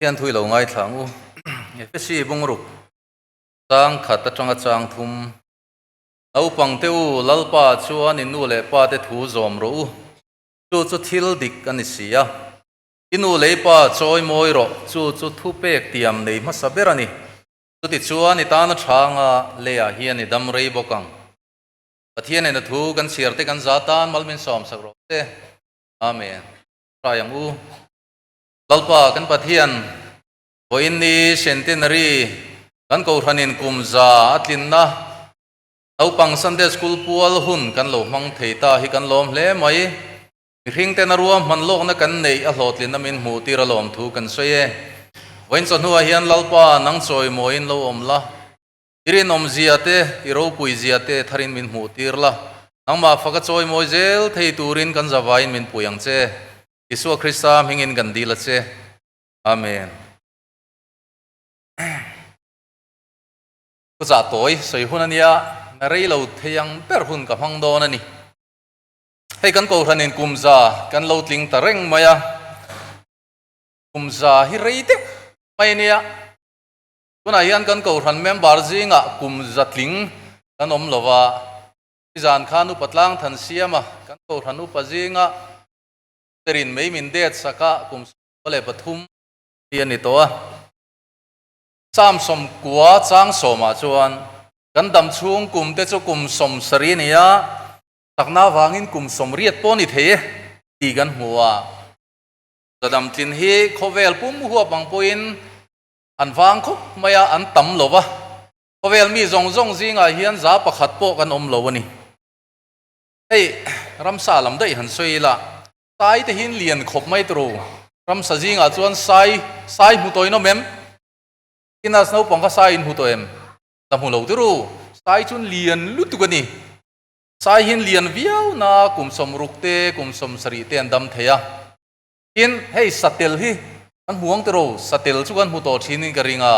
Hian thui lo ngaithla ang u. Efesi bungruk chang khat atanga chang thum. Naupang te u, Lalpa chuan in nu leh pa te thu zawm rawh u. Chu chu thil dik a ni si a. I nu leh i pa chawi mawi rawh, chu chu thu pek tiam nei hmasa ber a ni. Chutichuan i tana tha anga leiah hian i dam rei bawk ang. Pathianin a thu kan chhiar te kan za tan mal min sawmsak rawh se. Amen. Hrai ang u. Lalpa kan Pathian, vawiin ni Centenary kan Kohhranin kum za a tlinna naupang Sunday School pual hun kan lo hmang thei ta hi kan lawm hle mai. Mihring ten a ruahman lawkna kan neih a hlawhtlinna min hmuh tir a lawm thu kan sawi e. Vawiin chawhnuah hian Lalpa nang chawimawiin lo awm la, i rinawmzia te, i ropuizia te tharin min hmuh tir la, nangmah faka chawimawi zel thei turin kan zavaiin min pui ang che. Isua Krista hmingin kan dil a che. Amen. Thuchah tawi sawi hun a nia, na rei lo thei ang ber hun ka hmang dawn a ni. Hei kan Kohhranin kum za kan lo tling ta reng mai a, kum za hi rei deuh mai a nia. Tunah hian kan Kohhran member zingah kum za tling kan awm lo va, nizan khan Upa Tlang Than Siama kan Kohhran upa zinga Perin mei min det sak a, kum 13 hi a ni tawh a. Psalm 90 chang sawmah chuan, Kan dam chhung kum te chu kum 70 a ni a, takna avangin kum 80 pawh a ni thei e tih kan hmu a. Zadam tlin hi khawvel pum huap ang pawhin an vang khawp mai a, an tam lo va. Khawvel mi zawng zawng zingah hian za pakhat pawh kan awm lo a ni. Hei ramsa lam daih han sawi ila, sai te hian lian khawp mai turu. Ramsa zingah chuan sai, sai hmu tawhin awm em? Kinas naupang kha sai in hmu tawh em? La hmu lo turu. Sai chuan lian lutuk a ni. Sai hian lian viau na kum 60 te, kum 70 te an dam thei a. Tin, hei satel hi kan hmu ang tiraw? Satel chu kan hmu tawh thinin ka ring a,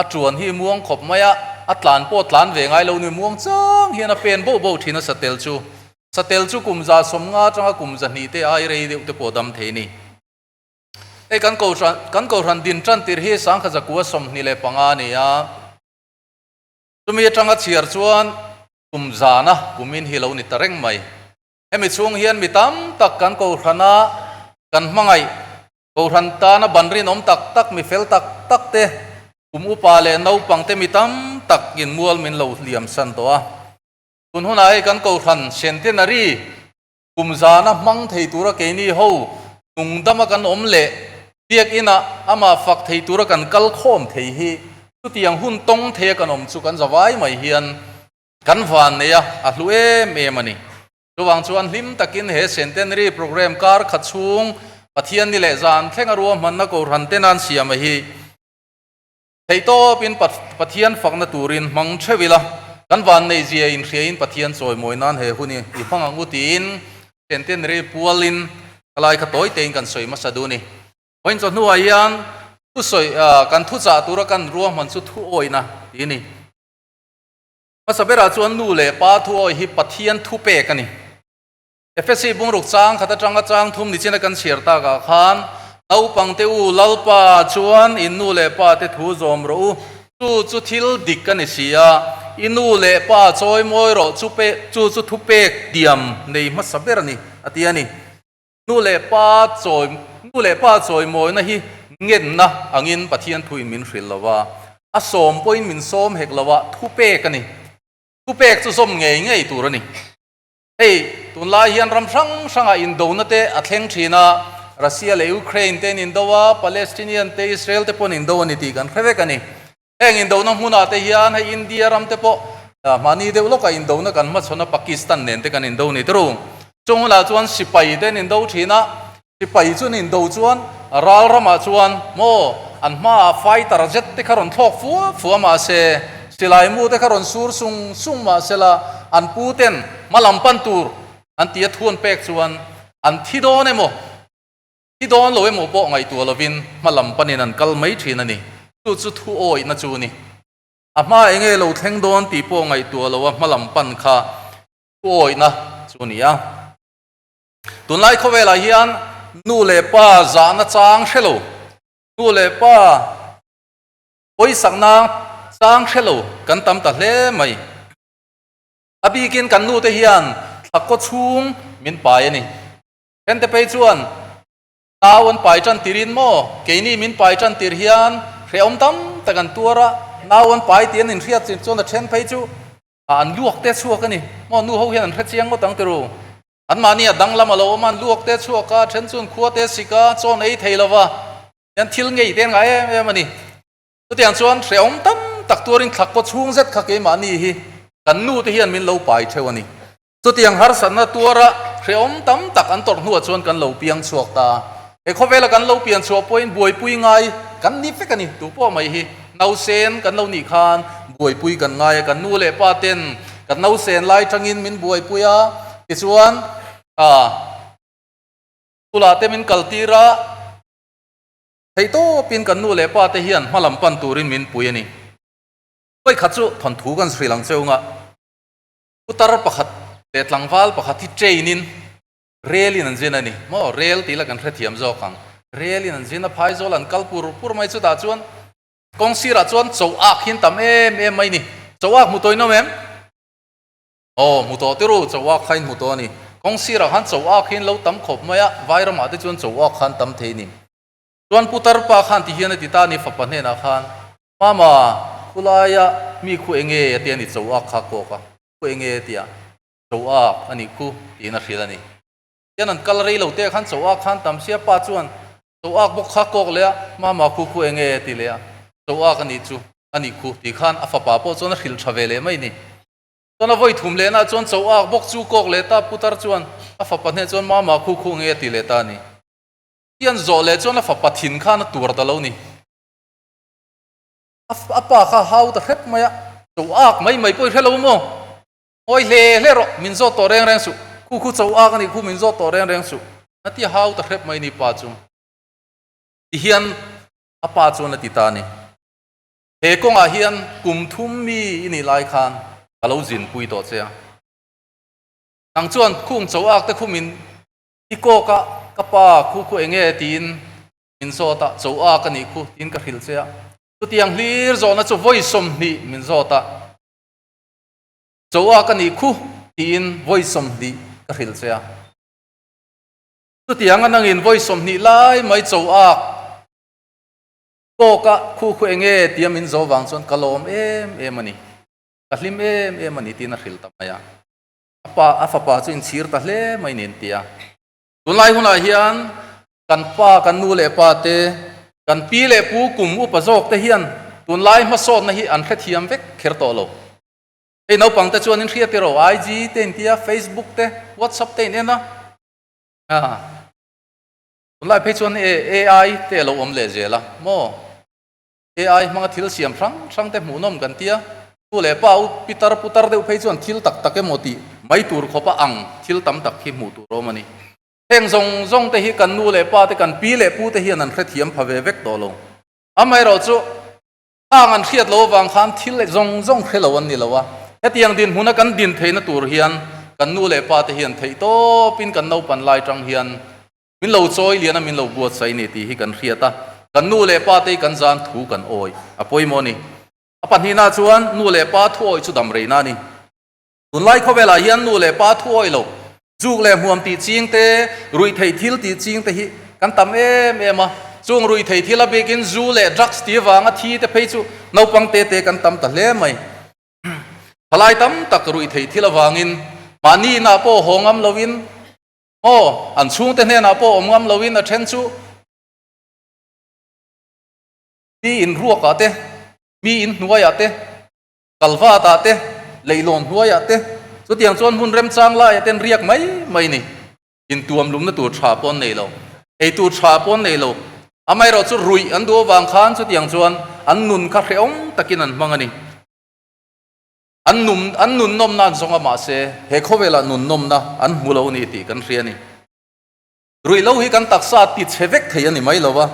a tuan hi muang khawp mai a, a tlan pawh tlan ve ngai lo ni, muang chang hian a pen boh boh thin a satel chu. Satel chu kum 150 atanga kum 200 te ai rei deuh te pawh dam thei a ni. Hei kan kohhran kan kohhran din tan tir hi 1925 a ni a, chumi atanga chhiar chuan kum zana kumin hi lo ni ta reng mai. Hemi chhung hian mi tam tak kan Kohhrana kan hmangaih, Kohhran tana ban rinawm tak tak, mi fel tak tak te, kum upa leh naupang te mi tam tak in mual min lo hliam san tawh a. Tun hunah hei kan Kohhran Centenary kum zana hmang thei tura keini ho nungdama kan awm leh Biakinah amah fak thei tura kan kal khawm thei hi chutiang hun tawng theia kan awm chu kan zavai mai hian Kan van nei a, a hlu em em a ni. Chuvang chuan hlim takin he Centenary Programme kar khat chhung Pathian ni leh zan thleng a ruahmanna Kohhran te nan siam a hi theihtawpin Pathian fakna turin hmang theuh ila, kan van neih zia inhriain Pathian chawimawi nan he hun hi i hmang ang u tiin Centenary pualin ka lai kha tawi tein kan sawi hmasa duh a ni. Vawiin chawhnuah hian thusawi kan thuchah tura kan ruahman chu thuawihna ti a ni. Hmasa berah chuan nu leh pa thuawi hi Pathian thupek a ni. Efesi bungruk chang khat atanga chang thum ni china kan chhiar takah khan, Naupangte u, Lalpa chuan in nu leh pa te thu zawm rawh u, chu chu thil dik a ni si a, i nu leh pa chawi mawi rawh, chu pe chu chu thupek diam nei hmasa ber a ni, a ti a ni. Nu leh pa chawi nu leh pa chawimawina hi ngenna angin Pathian thuin min hrilh lo a, a sawm pawhin min sawm hek lo a, thupek a ni. Thupek chu zawm ngei ngei tur a ni. Hei, tunlai hian ram hrang hrangah indona te a thleng thin a, Russia leh Ukraine te an indo a, Palestinian te Israel te pawh an indo a ni tih kan hre vek a ni. Heng indona hmunah te hian hei India ram te pawh mahni deuh lawkah indona kan hmachhawn a, Pakistan nen te kan indo ni turu. Chung hunah chuan sipai te an indo thin a, sipai chu an indo chuan ral ramah chuan maw an hmaah fighter jet te kha rawn thlawk fua fua mahse silai mu te kha rawn sur sung sung mahsela an pu ten hma lam pan tur an ti a thuan pek chuan an thi dawn emaw Thi dawn lo emaw pawh ngaihtuah lovin hma lam panin an kal mai thin a ni. Chu chu thu awihna chu a ni. A hma enge lo thleng dawn tih pawh ngaihtuah lo a hma lam pan kha thu awihna chu a ni a. Tunlai khawvelah hian nu leh pa zahna chang hre lo. Nu leh pa pawisakna chang hre lo kan tam ta hle mai. A bikin kan nute hian thla kaw chhung min pai a ni. Thente phei chuan nau an pai tan tirin maw keini min pai tan tir hian hrehawm tam tak an tuar a, nau an pai tih an inhriat chin chuan a then phei chu an luak te chhuak a ni. Maw nu ho hian an hre chiang ngawt ang tiru. Anmahni a danglam a lo awm a, an luak te chhuak a, then chuan khua te sik a, chawn ei thei lo va, hian thil ngei te an ngai em em a ni. Chutiang chuan hrehawm tam tak tuarin thla kaw chhung zet kha keimahni hi kan nu te hian min lo pai theuh a ni. Chutiang harsatna tuara hrehawm tam tak an tawrh hnuah chuan kan lo piang chhuak ta a. He khawvela kan lo pian chhuah pawhin buaipui ngai kan ni vek a ni. Tu pawh mai hi nausen kan lo nih khan buaipui kan ngai a, kan nu leh pa ten kan nausen lai tangin min buaipui a, tichuan ah school ah te min kal tir a, Theihtawpin kan nu leh pa te hian hmalam pan turin min pui a ni. Vawikhat chu thawnthu kan hrilh ang cheunga putar pakhat leh tlangval pakhat hi train in rel in an zin a ni. Maw rel tih la kan hrethiam zawk ang. Rel in an zin a, phaizawl an kal pur pur mai chutah chuan kawng sirah chuan cho ak hi an tam em em mai ni. Cho ak hmu tawhin awm em? Aw, hmu tawh tiru, cho ak kha in hmu tawh a ni. Kawng sirah khan cho ak hi an lo tam khawp mai a, vairamah te chuan cho ak kha an tam thei a ni. Chuan putar pa khan ti hian a ti ta a ni, fapa hnenah khan, Mama, khulaia mi khu enge a ti a ni, cho ak kha kawk a, khu enge a ti a, cho ak a nih khu tiin a hrilh a ni. Tihian an kal rei lo te khan cho ak khan tam sia, pa chuan cho ak bawk kha kawk leh a, Mama khu khu enge a ti leh a, cho ak a nih chu a nih khu tih khan a fapa pawh chuan a hrilh tha ve leh mai a ni. Chuan a vawi thum lehna chuan cho ak bawk chu kawk leh ta, putar chuan a fapa hneh chuan Mama khu khu enge a ti leh ta a ni. Hian zawh leh chuan a fapa thin khan a tuar ta lo ni. A pa kha hau ta hrep mai a, cho ak mai mai pawh i hre lo maw? Ngawi hle hle rawh, min zawt tawh reng reng suh. Khu khu cho ak a nih khu min zawt tawh reng reng suh. A ti hau ta hrep mai ni pa chu. Ti hian a pa chuan a ti ta a ni. He kawngah hian kum thum mi i nih lai khan ka lo zinpui tawh che a. Nang chuan khung cho ak te khu min I kawk a, ka pa khu khu enge tiin min zawt a, cho a ka nih khu tiin ka hrilh che a. Chutiang hlir zawhna chu vawi 20 min zawt a, cho a ka nih khu tiin vawi 20 ka hrilh che a. Chutiang a nangin vawi 20 lai mai cho a kawk a khu khu enge tia min zawh vang chuan ka lawm em em a ni, ka hlim em em a ni tiin a hrilh ta mai a. A pa, a fapa chu inchhir ta hle mai nen ti a. Tunlai hunah hian kan pa, kan nu leh pa te, kan pi leh pu kum upa zawk te hian tunlai hmasawtna hi an hrethiam vek kher tawh lo. Hei naupang te chuan in hriat iro IG te in tia, Facebook te, WhatsApp te in en a. Tunlai phei chuan AI te a lo awm leh zel a maw? AI hmanga thil siam hrang hrang te hmuhnawm kan tia, nu leh pa u pitar putar deuh phei chuan thil tak tak emaw tih mai tur khawpa ang thil tam tak hi hmuh tur a awm a ni. Heng zawng zawng te hi kan nu leh pa te, kan pi leh pu te hian an hrethiam pha ve vek tawh lo. Amaherawh chu hang an hriat lo avang khan thil zawng zawng hre lo an ni lo a, hetiang dinhmuna kan din theihna tur hian kan nu leh pa te hian theihtawpin kan naupan lai tang hian Min lo chawi lian a, min lo buatsaih ni tih hi kan hriat a, kan nu leh pa te hi kan zan thu kan awi a pawimawh a ni. A pahnihna chuan nu leh pa thu awi chu dam reina a ni. Tunlai khawvelah hian nu leh pa thu awi lo, zuk leh hmuam tih ching te, ruihtheih thil tih ching te hi kan tam em em a. Chung ruihtheih thil a bikin zu leh drugs tih avanga thi te phei chu naupang te te kan tam ta hle mai. Thalai tam tak ruihtheih thil avangin mahni inah pawh haw ngam loin, Aw, an chhungte hnenah pawh awm ngam loin a then chu mi in ruakah te, mi in hnuaiah te, kalvatah te, leihlawn hnuaiah te, chutiang chuan hmun remchang laiah ten riak mai mai ni. Intuam lumna tur tha pawh an nei lo, ei tur tha pawh an nei lo. Amaherawh chu ruih an duh avang khan chutiang chuan an nun kha hrehawm takin an hmang a ni. An num, an nun nawmna an zawng a, mahse, he khawvelah nun nawmna an hmu lo a ni tih kan hria a ni. Ruihhlo hi kan taksa ti chhe vek thei a ni mai lo a,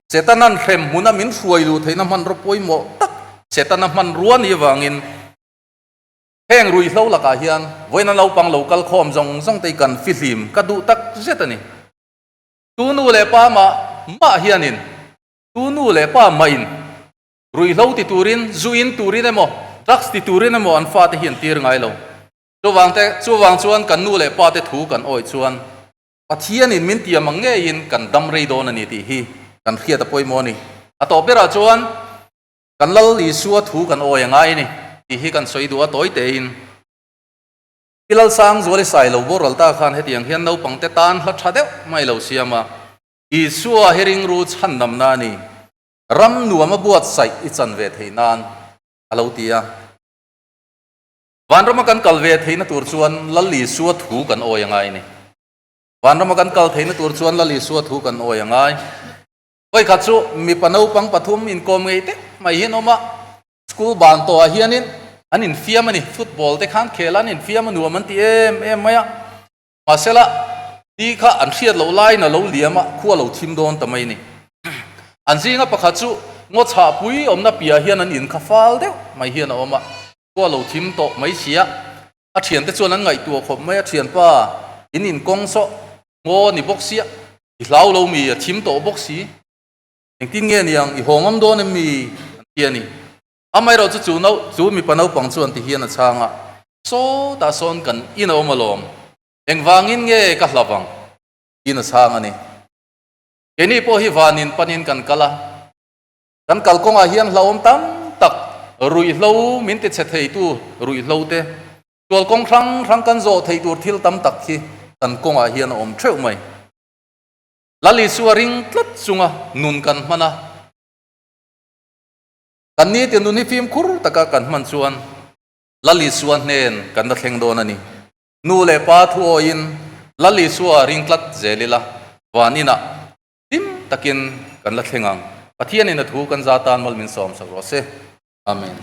Setana'n hrem hmuna min hruai luh theihna hmanraw pawimawh tak Setana hmanrua ni avangin heng ruihhlo lakah hian vawiina naupang lo kal khawm zawng zawng te hi kan fihlim ka duh tak zet a ni. Tu nu leh pa mah mah hianin. Tu nu leh pa mahin ruihhlo ti turin, zu in turin emaw, drugs ti turin emaw an fate hi an tir ngai lo. Chuvang te, chuvang chuan kan nu leh pa te thu kan awih chuan Pathianin min tiam ang ngeiin kan dam rei dawn a ni tih hi kan hriat a pawimawh a ni. A tawp berah chuan kan Lal Isua thu kan awi a ngai a ni tih hi kan sawi duh a tawi tein. Pi Lalsangzuali Sailo boral ta khan hetiang hian naupangte tan hla tha deuh mai lo siam a, Isua hi ringru chhandamna a ni, ram nuam a buatsaih i chan ve theih nan a lo ti a. Vanrama kan kal ve theihna tur chuan Lal Isua thu kan awi a ngai a ni. Vanrama kan kal theihna tur chuan Lal Isua thu kan awi a ngai. Vawikhat chu mipa naupang pathum inkawm ngei tep mai hi an awm a, school ban tawhah hianin an infiam a ni, football te khan khel a an infiam a nuam an ti em em mai a. Mahsela, ni kha an hriat loh laiin a lo liam a, khua lo thim dawn ta mai a ni. An zinga pakhat chu ngaw chhahpui awmna piah hian an in kha fal deuh mai hian a awm a, khua lo thim tawh mai si a. A thiante chuan an ngaihtuah khawp mai a, Thianpa, in inkawng saw ngaw a ni bawk sia, i hlau lo mi, a thim tawh bawk si. Engtin nge niang, i haw ngam dawn em mi? an ti a ni. Amaherawhchu chu no, chu mipa naupang chuan ti hian a chhang a, Sawtah sawn kan in a awm alawm, engvangin nge ka hlauh ang? tiin a chhang a ni. Keini pawh hi vanin panin kan kal a, kan kalkawngah hian hlauhawm tam tak, ruihhlo min tichhe theitu ruihhlo te, tualkawng hrang hrang kan zawh theih tur thil tam tak hi kan kawngah hian a awm theuh mai. Lal Isua ring tlat chunga nun kan hman a. Kan ni ti nun hi fimkhur taka kan hman chuan Lal Isua hnen kan la thleng dawn a ni. Nu leh pa thu awiin Lal Isua ring tlat zel ila van inah hlim takin kan la thleng ang. Pathianin a thu kan za tan mal min sawm sak rawh se. Amen.